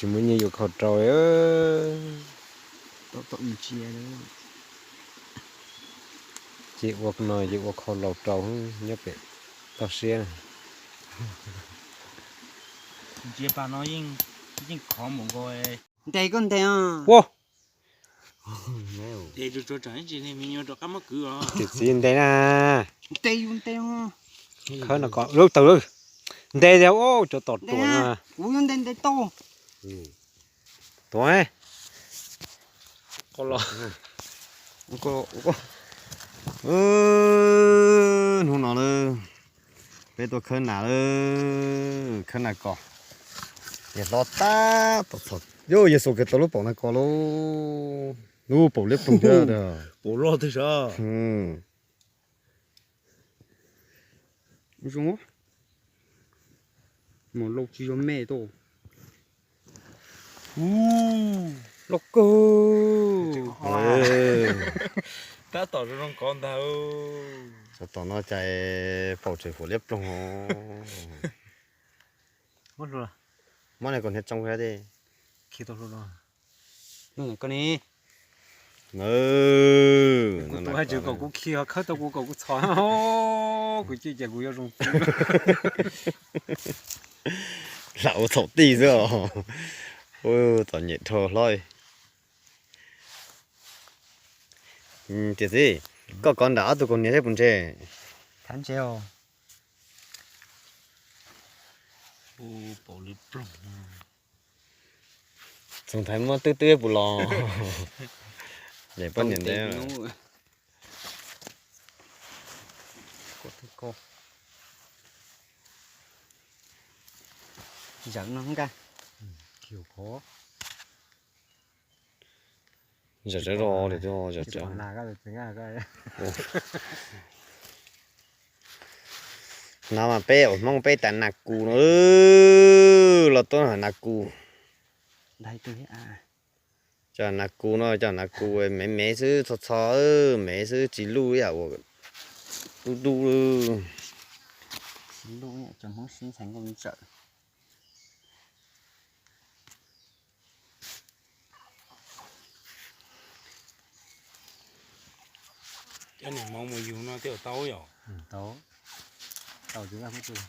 Ces muaj nyiaj yuav khau rau. Ces ua no ces ua khau laus rau nyob pem toj siab na. Ntsia pas no yeej khov mus nkaus. Ntes koj ntes os. Ua. Tiam txiv ntes na. Ntes yus ntes os. Khawb no kom lub taws lawm. Ntes tiag, cov tom ruam na. Kuv yuav ntes ntes tau. Tuav. Hnub no lawm, peb tuaj khawb nas lawm, khawb nas kos. Niam hlob tab tom txhom, yog Yexus Khetos lub paum nas kos lauj, lub paum liab ploog thiab. Paum loj twg sav. Zoo, mus lauj tsis zoo me tuaj. Loj kawg. Tab tom zoo zoo kov ntag. Tsov tom no cas paum tseem huam liab ploog. Mob li kaus hniav tsoo thiab. Khi tau hlo no. Koj ni. Kuv tus hais tswv kom kuv khi ho khawb tau kuv kom kuv txhom. Kuv ciaj ces kuv yuav zoo. Lam ua txhaum tij xwb os. Txom nyem dhau hlob. Tiam sis koj kov nram ob tug kaus hniav seb puas ntshe. Thab ntshe os. Txoov thaiv muab twb twb puas los. Niam poj niam ntawd. Zawm no nka. Zawm zawv zog li, zawm zawv. No mas peb ua Hmoob peb tas nas kus no, los tuaj nas kus. Cov nas kus no, cov nas kus me me xwb, txho txho, me xwb, tsis luj ib yam uas dub dub. Cov niag hmoov mus yug no twb tau yom? Tau, tau tsis muaj tus.